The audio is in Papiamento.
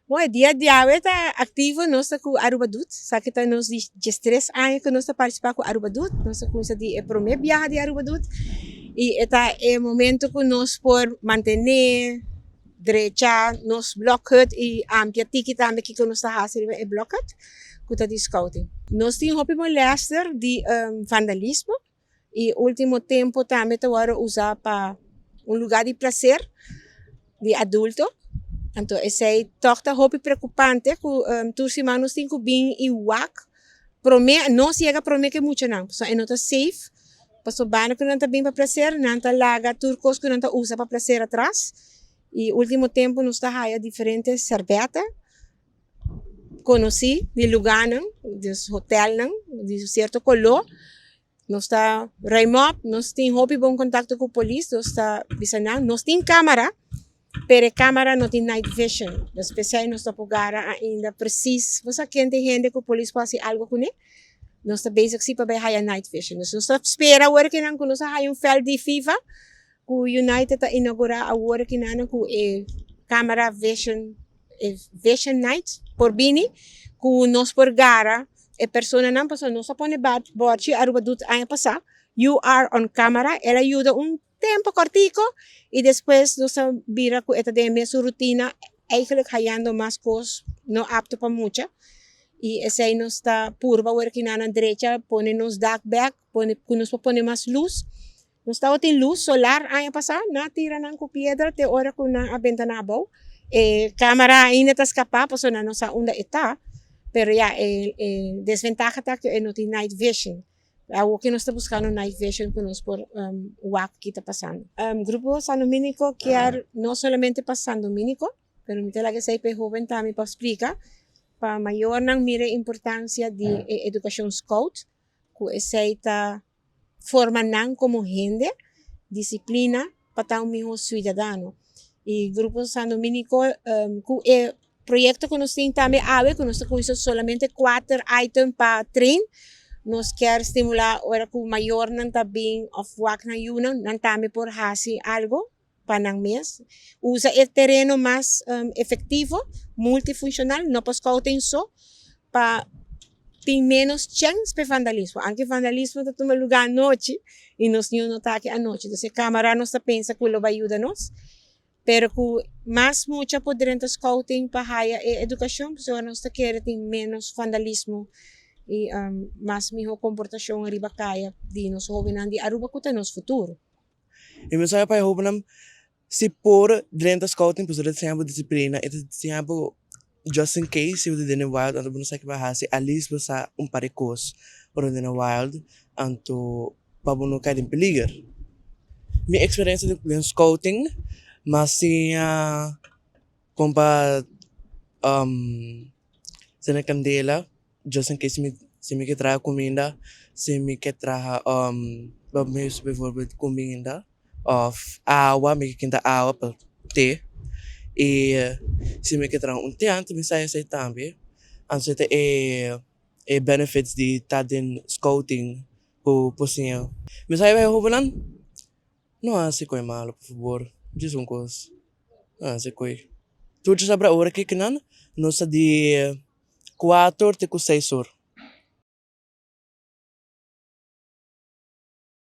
Bon, e dia di awe ta activo nos ta cu Aruba Doet. Esaki ta nos di diestres aña cu nos ta participa cu Aruba Doet. Nos a cuminsa di e prome biaha di Aruba Doet y e ta e momento cu nos por mantene, drecha nos blokhut y amplia tiki tambe kico nos ta haci riba e blokhut cu ta di scouting. Nos tin hopi molester di vandalismo y ultimo tempo tambe ta worde usa pa un lugar di placer di adulto anto esey toch ta hopi preocupante cu tur siman nos tin cu bin y wak prome nos yega prome cu e muchanan pasobra e no ta safe pasobra banda cu nan ta bin pa placer nan ta laga tur cos cu nan ta usa pa placer atras y ultimo tempo nos ta haya diferente serbete conoci di lugarnan dus hotelnan di cierto color nos ta ruim op nos tin hopi bon contacto cu polis nos ta bisa nan nos tin camara pero e camara no tin night vision dus pesey nos no por gara ainda precies bo sa ken ta e hende cu polis por haci algo cune nos ta bezig si pa bay haya night vision dus nos ta spera awor kinan cu nos a haya un veld di fifa cu United ta inaugura awor kinan cu e camara vision e vision night por bini cu nos por gara e personanan pasobra nos a pone borchi Aruba Doet aña pasa you are on camera el a yuda un tempo cortico y despues nos a bira cu e ta den e mesun rutina eigenlijk hayando mas cos no apto pa mucha y esey nos ta purba awor kinan drecha pone nos dak bek pone cu nos por pone mas luz. Nos tabatin luz solar aña pasá, nan a tira nan ku piedra te ora ku nan a benta nan abou. E kamara ainda ta skapá pasobra nan no sa unda e ta, pero ya e e desventaha ta ku e no tin night vision. Awor ke nos ta buskando night vision ku nos por wak ki ta pasando. Grupo San Dominico kier no solamente pa San Dominico, pero mi ta laga esei pa e hoben tambe pa splika, pa mayornan mira e importansia di e edukashon scout, ku esei ta forma nan como hende, disciplina pa ta un miho ciudadano. Y Grupo San Dominico cu e proyecto cu nos tin tambe awe cu nos ta cuminsa solamente cuater item pa train, nos kier stimula ora cu mayornan ta bin of wak nan yunan, nan tambe por haci algo. pa nan mes. Usa e tereno mas efectivo, multifuncional, no pa scouting so, pa tin menos chens pa e vandalismo. Aunke vandalismo ta tuma lugar anochi y nos niun no ta aki anochi. Entonces e camara nos ta pensa cu lo bay yuda nos, pero cu mas mucha por drenta scouting pa haya e educacion, pasobra nos ta kere tin menos vandalismo y mas miho comportacion riba caya di nos hobennan di Aruba cu ta nos futuro. E mensahe pa e hobennan, si por drenta scouting pasobra e ta siña bo disiplina, e ta siña bo just in case si bo ta den e wild anto bo no sa ke bo a hasi at least bo sa un par di kos ora bo den e wild anto pa bo no kai den peliger. Mi eksperensia den scouting mi a siña kon pa sende kandela. Just in case si mi ke traha kuminda, si mi ke traha bijvoorbeeld kuminda of awa, mi ke kinta awa pa te i si mi ke traha un te anto mi sa esei tambe. Anto ta e benefits di ta den scouting ku por siña. Mi sa e hobennan no hasi koi malo por fabor, djis un kos no hasi koi. Tur dje sabra ora kikinan nos ta di. Kuater te ku seis or.